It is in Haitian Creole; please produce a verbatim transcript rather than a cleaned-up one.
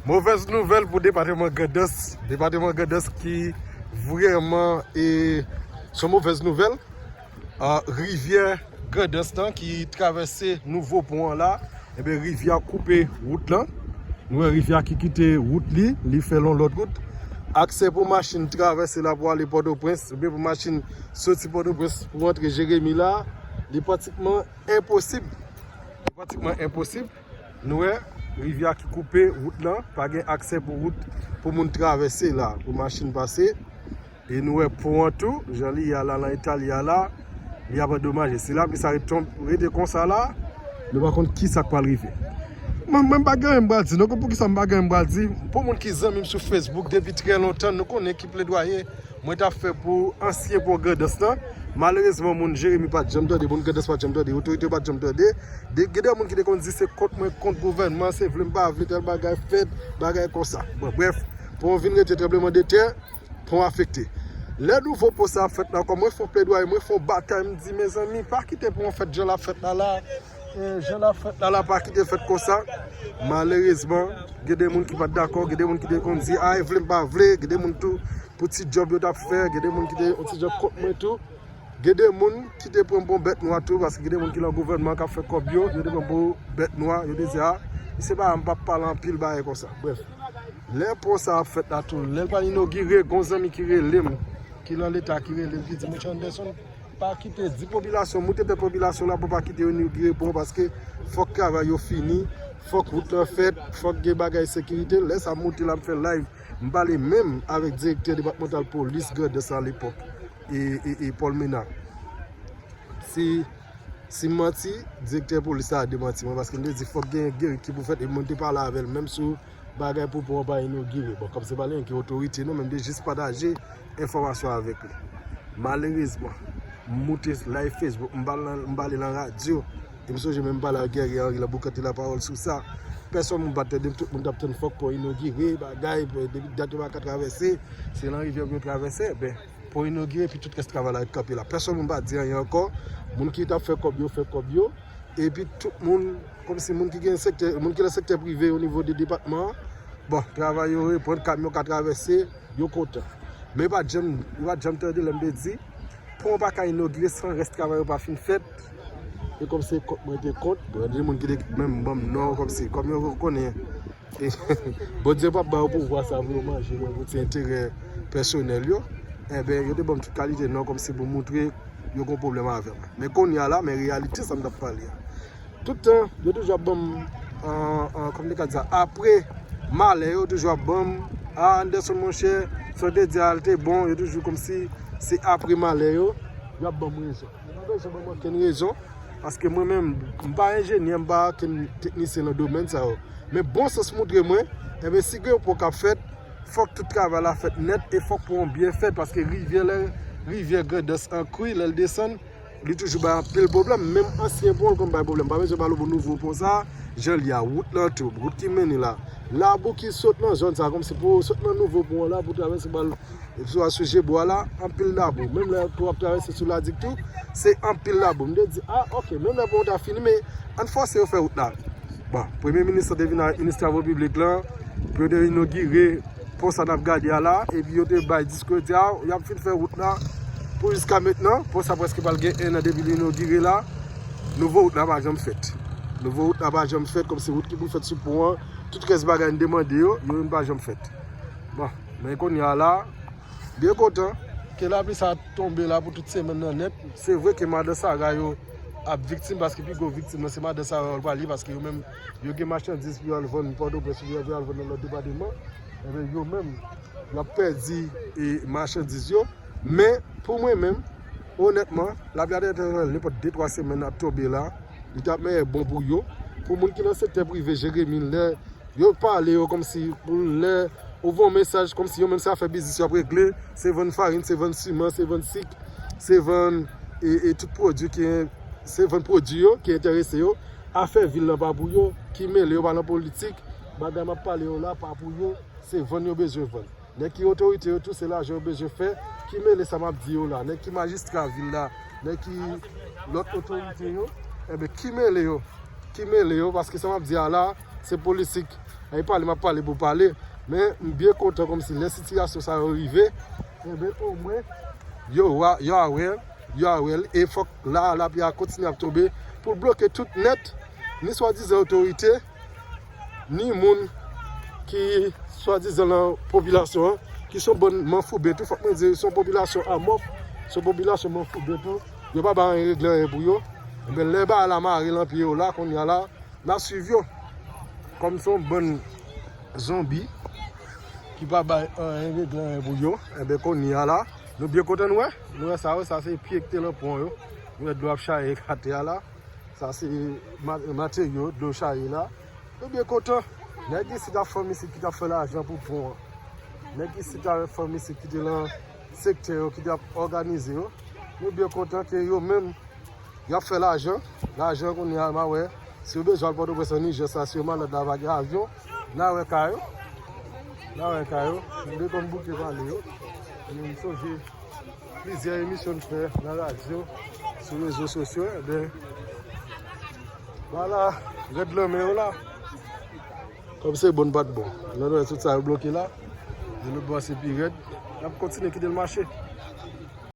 Movèz nouvèl pou depatman Grandans. Depatman Grandans ki vrèman e se yon movèz nouvèl. Ah, rivyè Grandans lan ki travèse nouvo pon an la, ebyen rivyè a koupe wout lan. Nou wè rivyè a ki kite wout li, li fè l yon lòt wout. Aksè pou machin travèse la pou ale Pòtoprens, oubyen pou machin soti Pòtoprens pou antre Jeremi la, li pratikman enposib. Li pratikman enposib. Nou wè rivyè a ki koupe wout lan, pa gen aksè pou wout pou moun travèse la, pou machin pase. E nou wè pon an tou, jan li ye a la, nan eta li ye a la, li ap andomaje. Si lapli sa ret tonbe, rete konsa la, nou pa konn ki sa k pral rive. Mwen, mwen m pa gen anyen m pral di, nou konn poukisa m pa gen anyen m pral di? Pou moun ki zanmi m sou Facebook depi trè lontan, nou konnen ki pledwaye mwen t ap fè pou ansyen pon Grandans lan. Malerezman, moun Jeremi pa t janm tande, moun Grandans pa t janm tande, otorite yo pa t janm tande. De, gen de moun ki te konn di se kont mwen, kont gouvènman, se vle m pa vle, tèl bagay fèt, bagay konsa. Bon, brèf, pon an vin rete tranblemanntè, pon afekte. Lè nouvo pon sa ap fèt la ankò, mwen fè yon pledwaye, mwen fè yon batay, m di, mezanmi, pa kite pon an fèt jan l ap fèt la la. E, jan l ap fèt la la, pa kite l fèt konsa. Malerezman, gen de moun ki pa t dakò, gen de moun ki te konn di, a, e vle m pa vle, gen de moun tou, pou ti djòb yo t ap fè, gen de moun ki te yon ti djòb kont mwen tou. Gen de moun ki te pran m pou yon bèt nwa tou, paske gen de moun ki nan gouvènman k ap fè kòb yo, yo te pran m pou bèt nwa, yo te di, a, se pa, m p ap pale anpil bagay konsa. Brèf, lè pon sa ap fèt la tou, lè l pral inogire, gen yon zanmi ki rele m, ki nan Leta, ki rele m, ki di, monchè Anderson, pa kite, di popilasyon, moute tèt popilasyon la pou pa kite yo inogire pon, paske fòk travay yo fini, fòk wout lan fèt, fòk gen bagay sekirite. Lè sa m moute la, m fè live, m pale menm avèk direktè depatmantal polis Grandans alepòk, e, e, e Paul Ménard. Si, si m manti, direktè polis la demanti mwen, paske m te di fòk gen, gen ki pou fèt, e mwen te pale avè l menm sou bagay pou pon an pa inogire. Bon, kòm se pa li menm ki otorite nou, men m te jis pataje enfòmasyon avèk li. Malerezman, m moute live Facebook, m pale nan, m pale nan radyo, e m sonje menm m pale ak Guerrier Henry lan pou kante lapawòl sou sa. Pèsòn moun pa t tande m, tout moun t ap tann fòk pon inogire, bagay, depi dat yo pa ka travèse, se nan rivyè pou yo travèse, ben, pon inogire, epi tout rès travay la ret kanpe la. Pèsòn moun pa di anyen ankò. Moun ki t ap fè kòb yo, fè kòb yo. Epi tout moun, kòmsi moun ki gen sektè, moun ki nan sektè prive o nivo de depatman an, bon, travay yo reprann, kamyon ka travèse, yo kontan. Men yo pa t janm, yo pa t janm tande lè m te di, pon an pa ka inogire san rès travay yo pa fin fèt. E kòmsi kont mwen te kont, bon, gen moun ki te menm ban m non, kòmsi, kòm yo konnen, Bondye p ap ba yo pouvwa sa pou yo manje mwen pou ti enterè pèsonèl yo. Enben, yo te ban m tout kalite non kòmsi pou moutre yo gen pwoblèm avè m. Men kounye a la, men reyalite sa m t ap pale a. Tout tan, yo toujou ap ban m, an, an, kòm te ka di sa, apre malè yo toujou ap ban m, a, Anderson monchè, sa w te di a, l te bon, yo toujou kòmsi se apre malè yo, yo ap ban m rezon. Yo pa bezwen ban m okenn rezon, paske mwen menm, m pa enjenyè, m pa okenn teknisyen nan domèn sa yo. Men bon sans moutre mwen, enben, si gen yon pon k ap fèt, fòk tout travay la fèt nèt e fòk pon an byen fèt, paske rivyè, lè rivyè Grandans an kri, lè l desann, li toujou bay anpil pwoblèm. Menm ansyen pon an konn bay pwoblèm. Pa bezwen pale pou nouvo pon sa, jan l ye a, wout lan tou, wout ki mennen la. Labou ki sot nan zòn sa, kòmsi pou sot nan nouvo pon an la, pou travèse ba l, swa sou Jebwa la, anpil labou. Menm lè tou w ap travèse sou Ladik tou, se anpil labou. M te di, a, oke, menm lè pon an ta fini, men ann fòse yo fè wout la. Bon, premye minis lan te vin avèk minis travo piblik lan, pou yo te inogire pon sa n ap gade a la, epi yo te bay diskou, yo di, a, y ap fin fè wout la. Pou jiska mentnan, pon sa prèske pral gen en an depi l inogire la, nouvo wout la pa janm fèt. Nouvo wout la pa janm fèt, kòmsi wout ki pou fèt sou pon an, tout rès bagay n demande yo, yo menm pa janm fèt. Bon, men kounye a la, byen kontan ke lapli sa tonbe la pou tout semèn nan nèt. Se vre ke madan Sara yo ap viktim, paske pi gwo viktim nan se madan Sara yo l pral ye, paske yo menm, yo gen machandiz pou yo al vann Pòtoprens, oubyen pou yo al vann nan lòt depatman. Enben, yo menm, y ap pèdi, e, machandiz yo. Men, pou mwen menm, onètman, lapli a te, nenpòt de twa semèn ap tonbe la, li t ap mèyè bon pou yo. Pou moun ki nan sektè prive, Jeremi, lè yo pale yo kòmsi pou lè ou voye yon mesaj kòmsi yo menm se afè biznis y ap regle, se vann farin, se vann siman, se vann sik, se vann, e, e tout pwodui ki, se vann pwodui yo ki enterese yo. Afè vil lan pa pou yo, ki mele yo pa nan politik, bagay m ap pale yo la pa pou yo, se vann yo bezwen vann. Nèg ki otorite yo tou, se lajan yo bezwen fè. Ki mele sa m ap di yo la? Nèg ki majistra vil la, nèg ki lòt otorite yo, enben, ki mele yo? Ki mele yo? Paske sa m ap di a la, Se politik. Ay pale, m ap pale pou pale. Men m byen kontan kòmsi lè sitiyasyon sa yo rive, enben omwen yo wa- yo aware, yo aware. E fòk la lapli a kontinye ap tonbe pou l bloke tout nèt, ni swadizan otorite, ni moun ki swadizan nan popilasyon an, ki se yon bann manfouben tou, fòk mwen di, se yon popilasyon amòf, se yon popilasyon manfouben tou. Yo pa bay anyen regle anyen pou yo. Enben lè bagay la mare lan pye yo la, kounye a la, n a swiv yo. Kòm se yon bann zonbi ki pa bay anyen regle anyen pou yo, enben kounye a la, nou byen kontan nou wè. Nou wè sa, wè sa se pye ki te lan pon yo. Nou wè dlo ap chaye atè a la. Sa se ma- materyo dlo chaye la. Nou byen kontan. Nèg isit ap fanm isit ki t ap fè lajan pou pon an. Nèg isit ap fanm isit ki te lan sektè yo, ki t ap òganize yo. Nou byen kontan ke yo menm y ap fè lajan. Lajan kounye a m a wè. Si yo bezwen al Pòtoprens an ijans la, si yo malad la pa gen avyon, n a wè ka yo. N a wè ka yo. M te konn bouke pale yo. Men m sonje plizyè emisyon n fè nan radyo, sou rezo sosyo, enben, vwala, rèd lanmè yo la. Kòm se bon, pa t bon. Nan wè tout sa yo bloke la. E lòt bò se pi rèd. N ap kontinye kite l mache.